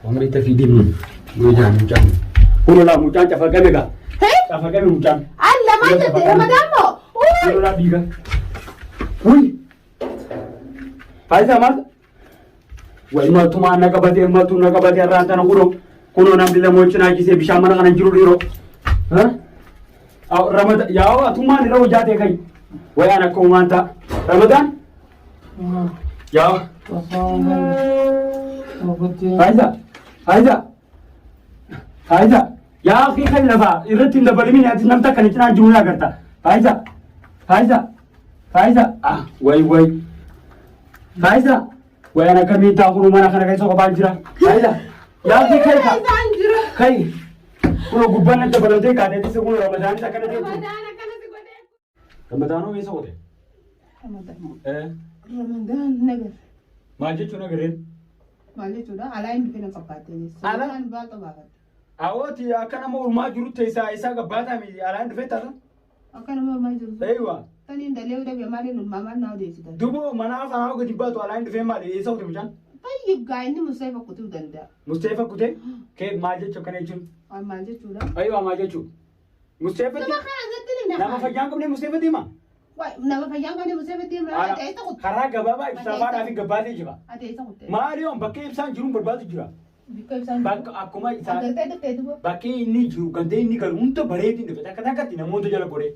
Waan beekta fi deemu. Mucaan mucaan. Kun olaa mucaan cafaqame gaa. Cafaqame mucaan. Alla maal jette Ramadaan moo? Kun olaa dhiiga. Wuy. Faayisaa maal? Way maaltu maa na qabatee maaltu na qabatee irraan tana kunoo kunoo namni lamoo cinaa gisee bishaan mana kana hin jiru dhiiroo. Ramadaan yaa atummaan irra hojaa ta'e kai. Way an akka uumaan ta'a. Ramadaan yaa Faayisaa Faayisaa Faayisaa yaa akhi kan lafaa irratti hin dabalimin ati namta kana cinaa jiru ni agarta. Faayisaa Faayisaa Faayisaa ah way way Faayisaa way an akkamiin ta'a kunuu mana kana keessa kophaan jira. Faayisaa yaa akhi kai ka Isaan jira. kai kunuu gubbaan na dabalamtee kaateetti si kunuu Ramadaanis akkana teetti. Ramadaan akkana si godhee. Ramadaanoo eessa qote? Ramadaan. Eh Ramadaan nagar. maal jechuun agarreen? Maal jechuudha? Alaa hin dhufee na fakkaatee. Alaa? Isaan baal baafadha. Awooti akka nama ormaa jiru teessaa isaa gabbaataa miti alaan dhufee taata. Akka nama ormaa jiru. Eeywa. Taniin dalee dhabe maaliin ulmaa maal naa odeessitan? Dubo manaa kanaa gadi baatu alaan dhufee maali eessa qote mucaan? Tayyib gaa inni Museefa kutuu danda'a. Musteefa kutee kee maal jechuu akkana jechuun? Waan maal jechuudha? Eeywa maal jechuu? Musteefatti Nama kana irratti ni nama fayyaa hin qabne Musteefatti hima. Nama fayyaa hin qabne Museefatti hima. Ati eessa kutte? Karaa gabaabaa ibsaa faadhaa fi gabbaatee jira. Ati eessa kutte? Maali yoon bakka ibsaan jiruun barbaadu jira. Bikka ibsaan jiru. Bakka akkuma isaa Agartee dhuftee duba. bakkee inni jiru gandee inni galu hunda bareedin dhufe takka takkatti namoota jala godhee.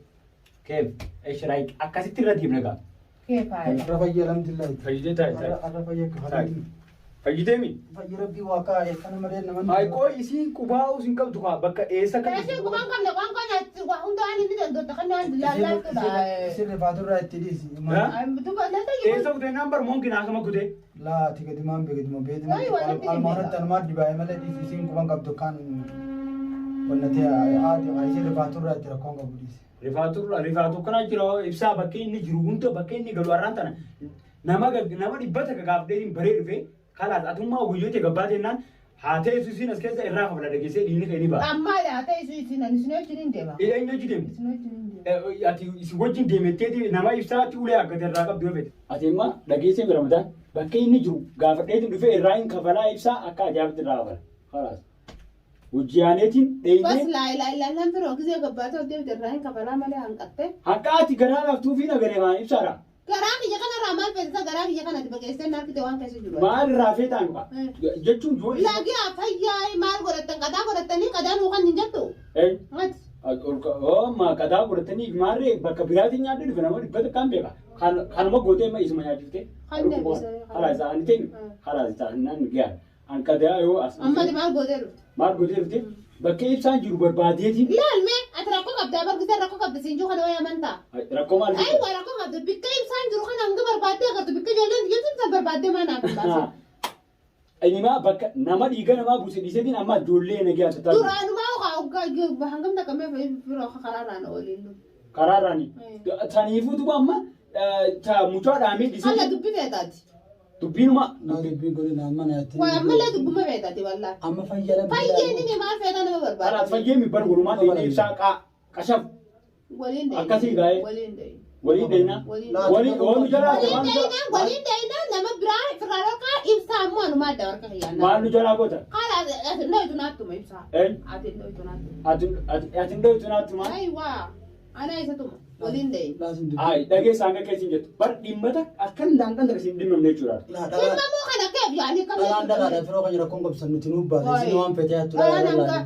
Keef eshiraayik akkasitti irra deemna gaa. Kee faaya. Arra fayya alhamdulillah. Fayyitee taa'e taa'e. Arra fayya Taa'e. Fayyitee mi? Fayyi rabbii waa kaa'e kana malee namanni. Ay qooy isiin qubaa'uu isin qabdu kaa bakka eessa kan Isiin quban qabne qoonqoo nyaatti waa hunda waan inni dandootta kan waan laallattudha. Isin rifaaturraa itti dhiisi. Ha? Duba na tayyib. Eessa kutee naan bar moonki naasama kutee. Laa ati gadi maan beektu moo beektu. Wayi, waan itti Almaanatti almaan dibaa'e malee dhiisi isiin quban qabdu kan wanna ta'e haati isin rifaaturraa itti rakkoon qabu dhiisi. Rifaatu rifaatu kana jira ibsaa bakka inni jiru hunda bakka inni galu har'aan tana nama nama dhibba takka gaafdee hin baree dhufe kalaas atummaa guyyoota gabbaatee naan haa teessu isiin as keessa irraa kafala dhageessee dhiinni kee ni ba'a. Ammaa yaa ta'e isin ani isin wajjin hin deema. Eenyu hojii deemte? Isin wajjin hin deema. Ati isin wajjin deemetteeti nama ibsaatti ulee akkate irraa qabdu yoo fedhe. Ati imma dhageessee bira mataa bakka inni jiru gaafadheetiin dhufee irraa hin kafalaa ibsaa akka ajaa'ibatti irraa kafala. Kalaas. Hojii aaneetiin Bas dheeyinee laa ilaa ilaa lan firoo gisee gabbaatee of deebite irraa hin kafalaa malee hanqatte. Akka ati garaa laaftuu fi nagaree maan ibsaadha. Garaa kiyya kanarraa maal feetisa garaa kiyya kanatti baqeessee na harkite waan keessa jiru. Maal irraa feetaan qa? Jechuun yoo isa. Lagi fayyaa maal godhattan qadaa godhattanii qadaa nuu kan hin jettu. Mati. Ma qadaa godhatanii maarree bakka biraatiin nyaadhu dhufe nama dhibba takkaan beeka. Kanuma gootee ma isuma nyaachiftee. Kan deebisee. Kalaas ani teenyu. Kalaas isaan giyaan. An qadaa yoo as. Amma maal gootee dhufte? Maal gootee dhufte? Bakka ibsaan jiru barbaadeetiin. Laal mee ati rakkoo qabdaa bargisee rakkoo qabda siin jiru kana wayaa amantaa. Rakkoo maal Ay waa rakkoo qabda bikka ibsaan jiru kana hanga barbaaddee agartu bikka ijoolleen jirtu san barbaaddee maa naaf hin baasin. Inimaa bakka nama dhiiga namaa buuse dhiiseetiin amma ijoollee nagaa tataa. Duraanumaa ogaa hangam takka mee firoo karaarraan ooliin. Karaarraani. Saniifuu duba amma mucaa dhaamee Alla dhiiseetiin. dubbi feetaati. Dubbiinuma. Dubbii godina amma naatti. Waa ammallee dubbuma feetaati wallaahi. Amma fayya alhamdulillah. Fayyeen inni maal feetaa nama Kanaaf barbaada. fayyee mi bar walumaa ta'ee ibsaa qaa qashaf Waliin deeyina. Akkasii gaa'ee. Waliin deeyina. waliin deemna. Waliin Waliin oolu jalaa Waliin deeyina waliin deeyina nama biraa firraa dhorkaa ibsaa ammoo anumaa adda warqa kiyyaannaa. Maal nu jalaa goota? Kaala ati ndooytu naattuma ibsaa. Een Ati ndooytu naattuma. ati ndooytu naattuma. Ayiwaa ana isa tuma waliin deeyina. Laasin dubbii. Ayi dhageessa hanga keessa hin jettu. Bar dhimmata akkan daanqan takka siin dhimmamne jechuudha. Laa Dhimma dhalaan moo kana keef yaani kam dhalaan dhalaadha firoo kan rakkoon qabsan nuti nuuf baate isin waan fete hattu Dhalaan hanga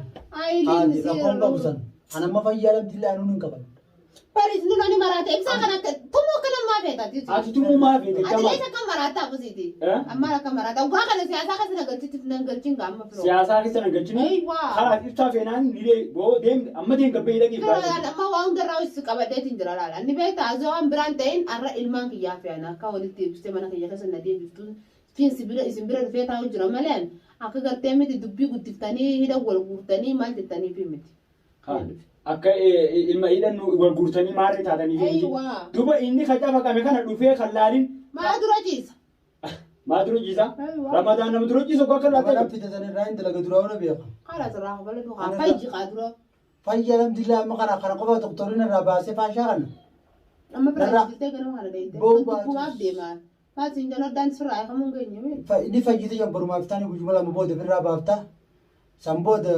ayiliin Haati rakkoon qabsan. An amma fayya alhamdulillah anuun hin qaban. Baris nu nani maraate ibsaa kana akka tumuu akka namaa feetaati. Ati tumuu maa feete Ati gama? leessa akka maraataa abusiiti. Eh? Amma akka maraataa. Ugaa kana siyaasaa keessa na galchitti nan galchin gaama firoo. Siyaasaa keessa na galchini. Ayiwaa. Karaa ibsaa feenaan ni dee boo deem amma deem gabbee dhaqii Firoo laala amma waa hundarraa is qabadheetiin jira laala. Inni beektaa azoo waan biraan ta'in har'a ilmaan kiyyaa fe'an akka walitti ibsitee mana kiyya keessa na deebiftu fiinsi bira isin bira dhufee taa'u jira malee akka gartee miti dubbii guddiftanii hidha wal guurtanii maal jettanii fi miti. Akka ilma hidhannu wal guurtanii maarree taatanii fi miti. Ayiwaa. Duba inni kan cafaqame kana dhufee kan laalin Maa dura ciisa. maa dura ciisa? Ayiwaa. Ramadaan nama dura ciisu akka Nama laaltan. fite san irraa hin dalaga duraa ona beeka. Karaa sirraa kafalee duukaa fayyi qaa dura. Fayya alhamdulillah amma kana kana qofa doktoriin irraa baasee faashaa kana. Amma bira Narraa- jirtee ganama kana deemtee. Boo baatu. Dubbumaaf deemaa. Maal siin jala oddaan sirraa eegamuun geenye mee? Inni fayyite jan borumaaf taane guyyuma lama booda birraa baafta. San booda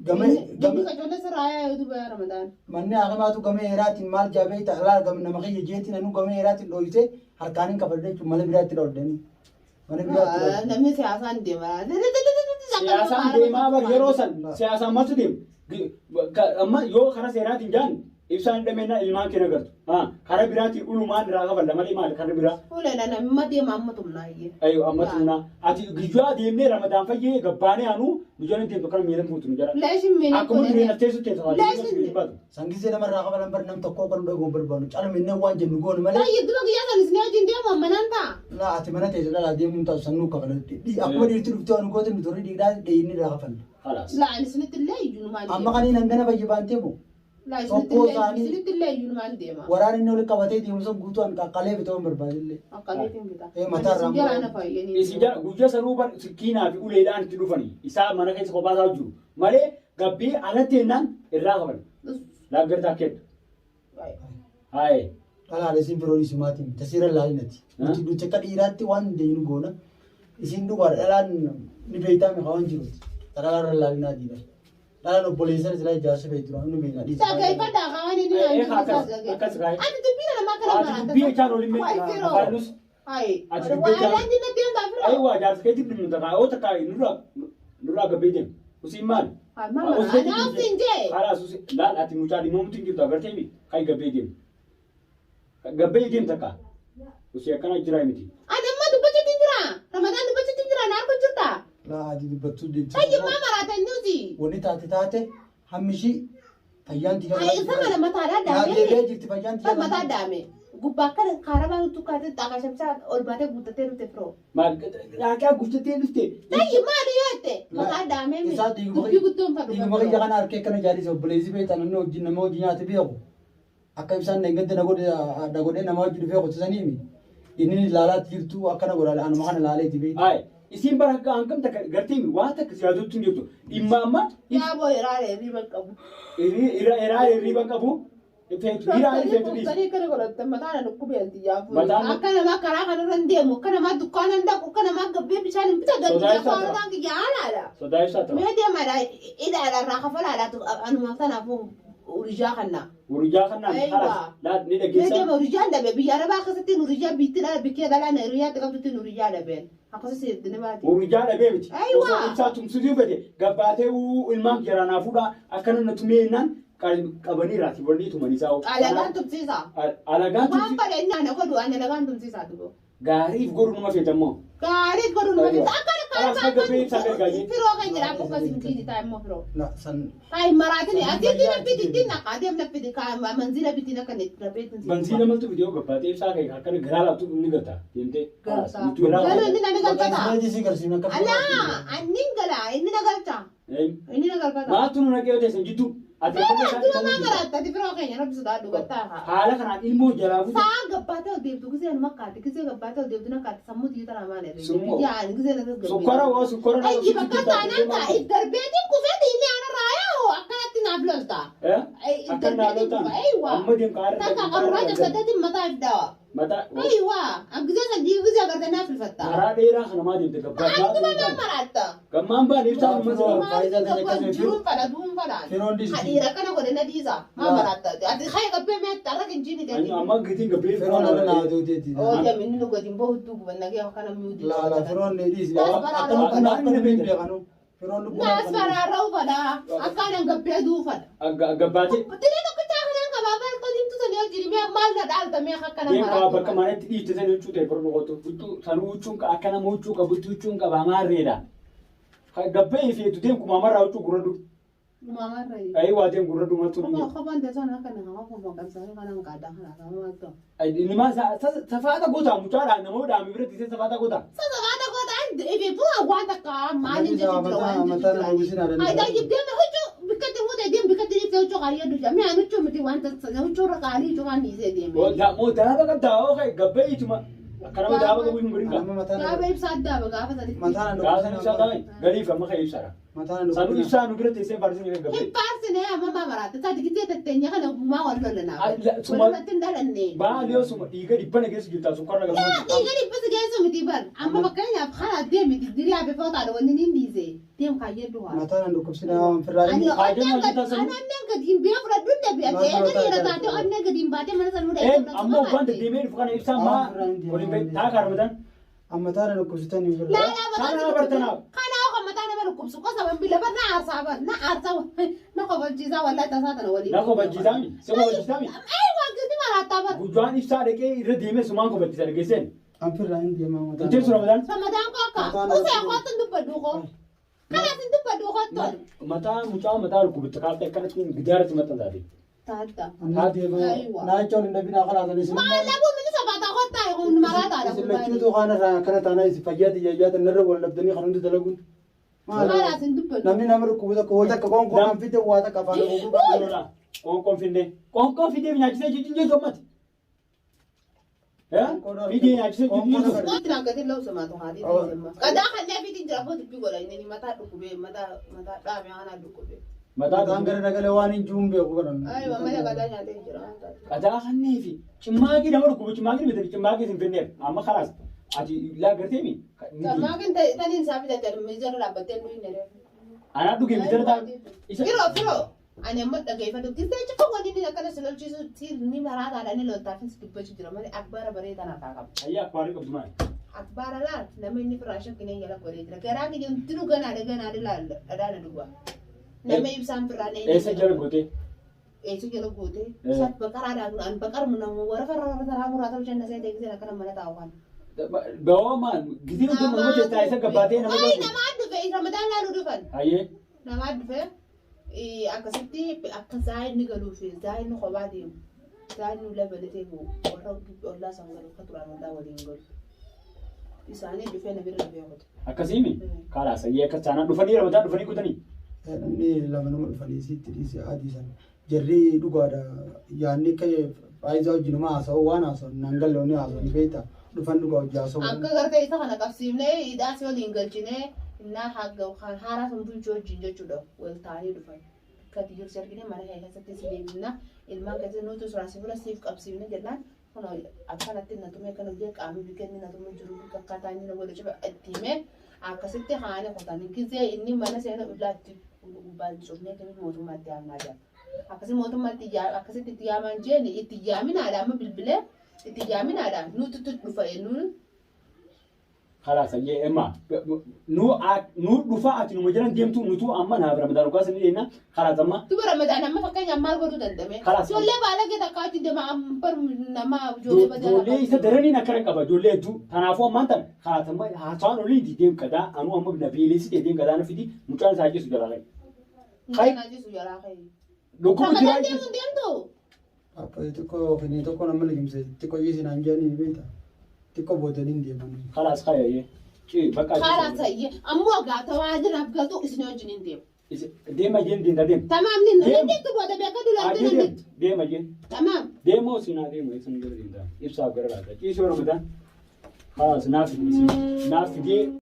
game Inni game qacolle sirraa yaa yoo duba Ramadaan. Manni hakimaatu game heeraatiin maal jaabee ta'alaa game nama kiyya jeetiin anuu game heeraatiin dhooyise harkaan hin kafadhe jechuun mana biraatti dhoordanii. Mana biraatti dhoordanii. Namni siyaasaan deema. Siyaasaan deemaa bar yeroo san siyaasaan maaltu deema? Amma yoo karaa seeraatiin jaan ibsaan hidhameenna ilmaan kee nagartu. Karaa biraatiin ulumaan irraa kafalla malee maali karaa biraa? Fuula nana amma deema amma tumnaa iyyee. Ayo amma tumnaa. Ati guyyaa deemnee Ramadaan fayyee gabbaanee anuu nu jala deemtu akkana miila fuutu nu jala. Leeshin miila Akkuma dureen affeessu teessa faati. Leeshin. Sangisee namarraa kafalan bar nam tokkoo kan dhagoo barbaadu. Calma inni waan jennu goonu malee. Tayyib duba guyyaa san isin wajjin deemu amma nan ta'a. Laa ati mana teessa dhalaa deemuun taatu sannuu kafala. Akkuma dhiirti dhuftee waan goote nuti warri dhiiraa dheeyinni irraa kafalla. Khalaas. Laa ani isinitti illee iyyuu numaan Amma deema. kan inni hangana fayyi baantee moo? Laa tokkoo isaanii- isinitti illee iyyuu numaan deema. Waraan inni walitti qabatee deemu sun guutuu an qaqqalee bitoo hin barbaadillee. Akkamiitiin bita. Mataa irraa Isin jalaa na fayyanii. Isin jala guyyaa sanuu bar sikkiinaa fi uleedhaan itti dhufanii isaa mana keessa kophaa isaa jiru malee gabbii alatti jennaan irraa kafala. Laaggartaa keettu. Haye. Dhalaale isin firoo isumaatiin tasiira laalinati. Nuti nuti akka dhiiraatti waan deeyinu goona. Isin dhugaadha dhalaan ni beektaa mi waan jiruti. Dhalaarra laalinaa diida. Dhalaan obboleessan silaa ijaarsa beektu ni beekna dhiisa. Dhaggeeffadhaa qaama inni Akkas akkas gaa'e. Ati dubbii nama kana Ati dubbii jechaan olin mee Ayi. Ati dubbii Waa laan jinna deemtaa firoo. Ayiwa jaarsa keetti dhimma takka oo takka nurraa nurraa gabbee deema. Usiin maali? Ay, mama, anaaf siin jee. Khalaas usi laal ati mucaa dhimmamutu hin jirtu agartee mi? Kai gabbee deema. Gabbee deem takka. Usii akkana jira miti. Ani amma dubbachuutti hin jira. Ramadaan dubbachuutti hin jira. Na argu jirta. Laa ati dubbattuu deemti. Tayyib maa maraata inni uti. Wanni taate taate hammishii fayyaan tiyya. Ay, isa mana mataadhaa daame. Deebi'ee jirti fayyaan tiyya. Mataa daame. Gubbaa akkana kaarabaa tuttukaatee xaaqa shamsaa ol baatee guuttatee dhufte firoo. Maal dhaaqaa guuttatee dhufte. Tayyib maali yoo jette mataa daame mi. Isaa Dubbii guddoon fadhu. dhiiguma kiyya kana harkee kana jaalisa obboleessi beektan namni wajjin nama wajjin nyaate beeku. Akka ibsaan dheengadde na godhe na godhee nama wajjin dhufee qotisanii mi. Inni ilaalaatti jirtu akkana godha anuma kana ilaaleeti beektu. Haye isiin bara akka hangam takka gartee mi waa takka siyaasuutti hin jirtu. Dhimma amma Yaa boo iraalee riba qabu. irraa hirriba qabu. Feetu hiraa feetu dhiisi. Tanii kana godhatte mataan na dhukkubeen xiyyaafuu. Mataan- Akka namaa karaa kanarra hin deemu, akka namaa dukkaana hin dhaqu, akka namaa gabbee bishaan hin bitatu. Sodaa ibsaa Afaan ta'a. kiyya haalaadha. Sodaa ibsaa ta'a. Mee deemaadha hidhaadha irraa kafalaadha anumaaf tanaafuu urijaa kanna. Urujaa kanaan Aywa. khalaas laal ni Mee dhageessa. deema urijaan dhabe biyya arabaa keessatti urijaa biitti dhala bikkee dhala hiriyaatti qabdutti urijaa dhabeen. Akkasumas itti ni baati. Urujaa dhabee miti. Aywa. Osoo ibsaa tumsituu fete gabbaatee ilmaan jaraanaa fuudhaa akkana na tumee jennaan qabanii raati walii tumanii isaa. Alagaan tumsiisa. Alagaan Waan tumsi fadhe inni ana godhu ani alagaan tumsiisa dubo. gaariif godhu nama feetammoo. Gaarii godhu nama Aywa. feeta. Akka Kalaas akka gabbee ibsaa gargaaree. Firoo kan jedhaa akka isin taa'e immoo firoo. La san Ay maraatini ati na fidi na qaadem na fidi ka manzila biti na kan na beetin. Bansiina maltu fidee gabbaatee ibsaa kee akkana garaa laaftu ni galta deemtee. Galta. Nuti garaa Galuu inni na galfata. Ismaa'eel si garsiifna akka Alaa annin gala inni na galcha. Inni na galfata. Maaltu nu naqee teessan jidduu. Ati Dura maa maraatta ati firoo keenya rabbi sodaadhu gattaa haa. Haala kanaan ilmoo jalaa fuute. Saa gabbaatee ol deebtu gisee nu makkaatti gisee gabbaatee ol deebtu nakkaatti sammuu tiyya tana maal irra. Summoo. Yaa gisee na tasgabbii. Sukkara waa sukkara. Ayyi bakka taanaan ta'a darbeetiin kufeeti inni anarraa yaa'u akkanatti naaf lolta. Akka naa loltaan. Amma deem kaarra. Takka qaruuraa cabsateetiin mataa if daawa. Mataa. Aywa, gisee san gisee agartee naaf rifatta. Karaa dheeraa kana maa deemte Akkuma gabbaa. maa maraatta. Gammaan baan ibsaa amma sira. Faayidaa ta'e akkasuma Jiruun fadha duun fadhaan. Firoon dhiisi. Hadiira kana godhe na dhiisa. Maa maraatta. Ati kaya gabbee mee tarra kinjiini ta'e. Amma gitiin gabbee. Firoon ala naa duuteeti. Oo jami inni dhugatiin boo hudduu gubanna kee akkana mi'uuti. La la firoon ni dhiisi. Akka lubbuun akka namni hin beekanu. Firoon lubbuun Naas faraarra ufadha. Akkaan gabbee duu ufadha. Gabbaatee. Tirii tokkichaa kanaan qabaa balqoo diimtuu sanii hojii mee maal na dhaalta mee akkana Deem kaa bakka maraatu. manatti dhiifte sanii huccuu ta'e korma qotu. Huccuu sanuu huccuun akka nama huccuu qabutti huccuun qabaa maarreedha. Gabbee ifeetu deem kumaamarraa huccuu gurra Maamarra. Ayi waa deem gurra dhumatu ni. Kophaan teessoon akka nama kophaan qabsaa'ee kanaan qaadaa kanaa kan maaltu. Ilmaa safaata goota mucaadhaan nama dhaame biratti isee safaata goota. Safaata goota ifi bu'aa waan takka maaliin jechuun jira waan Mataa nama jechuun gusin jira. Ayi tayyib deeme huccuu bikkatti fuutee deem bikkatti dhiiftee huccuu qaalii hedduu jira. Mi'a huccuu miti waan huccuu irra qaalii huccuu waan dhiisee deeme. Moo daaba qabdaa oo gabbee ituma akka nama daaba qabu hin birin Amma mataa Gaafa ibsaa addaa gaafa sanitti. mataa Gaafa ibsaa taa'e galiif amma ka'e ibsaadha. Mataan Sanuu ibsaa nu bira teessee faarsin hin gabbee. Hin faarsine amma maa maraatte. Taati gizee tatteenya kana maa wal lolanaa. Suma- Walirratti hin dhalanne. Baaliyoo suma dhiiga dhibbana keessa jirta sukkaara Yaa galmaa. dhiiga dhibbisi geessu miti bar. Amma fakkeenyaaf kana deemi didiriyaa bifootaadha wanni niin dhiise. Deem kaayyee duwwaa. Mataan an dhukkubsinaa waan firraa Ani hin Faayidaan onneen maal gadi taasisan? ani onneen gadi hin bee fudhadhu dhabi. Ati eega dhiira taate onneen gadi hin baatee mana sanuu Ee ammoo waan deddeemee dhufu kana ibsaan maa waliin ba'e taa kaarmatan. Mataan an dhukkubsitan hin firraa. Laalaa mataa Kana bartanaaf. Kanaaf kan mataa nama dhukkubsu qosa bambila bar na aarsaa bar na aarsaa na kofalchiisaa wallahi tasaa tana waliin. Na kofalchiisaami? Si kofalchiisaami? Ay waan gadi maraattaa bar. Guyyaan ibsaa dhaqee irra deemee sumaan kofalchiisa dhageesseen. An firraa hin deemaa mataan. Intee su Ramadaan? Ramadaan koo akka Mataan usee kootu hin dubbadhu koo. Kanaas hin dubbadhu kootu. Mataa mucaa mataa dhukkubbitta kaartee akkanatti gidaaratti maxxansaati. Taata. Anna deemaa. Aywa. Naacha waliin dhabinaa kalaatan isin. Maal dhabuu mini sabaataa kottaa kun maraataadha Isin kun baay'ee. lachuutu waan irraa akkana taanaa isin fayyaa xiyyaayyaa irra wal dhabdanii kan hundi dalaguun. Maal? Maalaas hin dubbadhu. Namni nama dhukkubu tokko waa takka qoonqoo kan fide waa takka afaan dhukkubu. Qoonqoon finnee. Qoonqoon fidee nyaachisee jechuun jechuun ammati. Fidee nyaachisee jechuun jechuun. Wanti naa gadi lawsa maatu haati dhiisemma. Qadaa kanneen fitiin jira koo dubbii godha inni mataa dhukkubee mataa mataa dhaame anaa dhukkubee. Mataa Mataan gara nagalee waan hin jiruun beeku godhan. Aywa mana qadaa nyaatee jira waan taate. Qadaa kannee fi cimmaaqii nama dhukkubu cimmaaqii bitanii cimmaaqii hin finneef amma kalaas ati laa garteemi. Cimmaaqin taniin isaa bitatan miizarra dhaabbattee nu hin dheereef. Anaa dhugee miizarra ta'a. Firoo firoo ani amma dhageeffadhu gisee cufa wanni inni akkana si lolchiisu ni maraataadha inni loltaafis dubbachuu jira malee akbaara bareedaa harkaa qaba. Ayyaa akwaarii qabdu maali? Akbaara laal nama inni firraa shakkinee jala godhee jira garaa kiyya hundinuu ganaadha ganaadha laal dhadhaana duwwaa. Nama ibsaan firraa na Eessa jala gootee? Eessa jala gootee? Sat baqaraadhaan an baqarmu nama warra farra warra taraa muraa ta'uu janna seetee giseen akkana mana taa'u kan. Bawaa maal? Gisee hundi nama keessaa isa gabbaatee nama Ay namaa dhufe Ramadaan laaluu dhufan. Ayyee. Namaa dhufe akkasitti akka zaayinni galuuf zaayinni kophaa deemu zaayinni ulee balatee bu'u warra ollaa san galu akka duraan ollaa waliin galu. Isaanii dhufee na bira dhufee qote. Akkasiimi? Kalaas ayyee akkas taanaan dhufanii Ramadaan dhufanii kutanii. Namni lama nama dhufanii sitti dhiise adii sana. Jarri dhugaadha yaadni akka faayidaa wajjin nama haasa'u waan haasa'u naan galle ni haasa'u ni beekta dhufan dhugaa hojii haasa'u. Akka gartee isa kana qabsiifnee hidhaas waliin galchinee innaa haga kan haaraa sun bulchuu wajjin jechuudha wal ta'anii dhufan. Akka jirsi argine mana kee keessatti si deebifna ilmaan keessatti nuti suuraa si bira siif qabsiifne jennaan kun akkanatti na tumee kan hojii qaamni biqilni na tumee jiru akkaataa inni na godhe cufa itti himee akkasitti haala qotan gisee inni mana seena ullaatti gubbaan cufnee kemi mootummaatti yaamnaa jira. Akkasi mootummaatti akkasitti itti yaaman jeeni itti yaaminaadha amma bilbilee itti yaaminaadha nuti dhufa nuun Kalaas ayyee emma nu dhufa ati numa jiran deemtu nutu amma naaf Ramadaan dhugaa sanii deemna kalaas amma. Duba Ramadaan amma fakkeenyaaf maal godhuu danda'ame? Kalaas. Ijoollee baalagee takka wajjin deema amma nama ijoollee badaa. Ijoollee isa daraniin akkana qaba ijoollee hedduu kanaafuu ammaan tan kalaas amma haasawaan olii deem qadaa anuu amma na beelessi deem qadaa na fidi mucaan isaa ajjeesu jalaa qayi. Mucaan ajjeesu jalaa qayi. Dhukkuba Ramadaan jiraa deemuun deemtu. Xiqqoo finii tokko nama liqimse xiqqoo isin aan jedhanii ni beekta xiqqoo boodanii hin deeman. Kalaas qayi ayyee bakka. Kalaas ayyee ammoo gaata waan jiraaf galtu isin wajjin hin deemu. Deema jeen deemta deem. Tamaam ni deemtu booda beeka dulaan deemtu. Deema jeen. Tamaam. Deemoo sinaa deemu isin gara deemta ibsaaf gara laata ciisoo Ramadaan. Kalaas naaf fidee.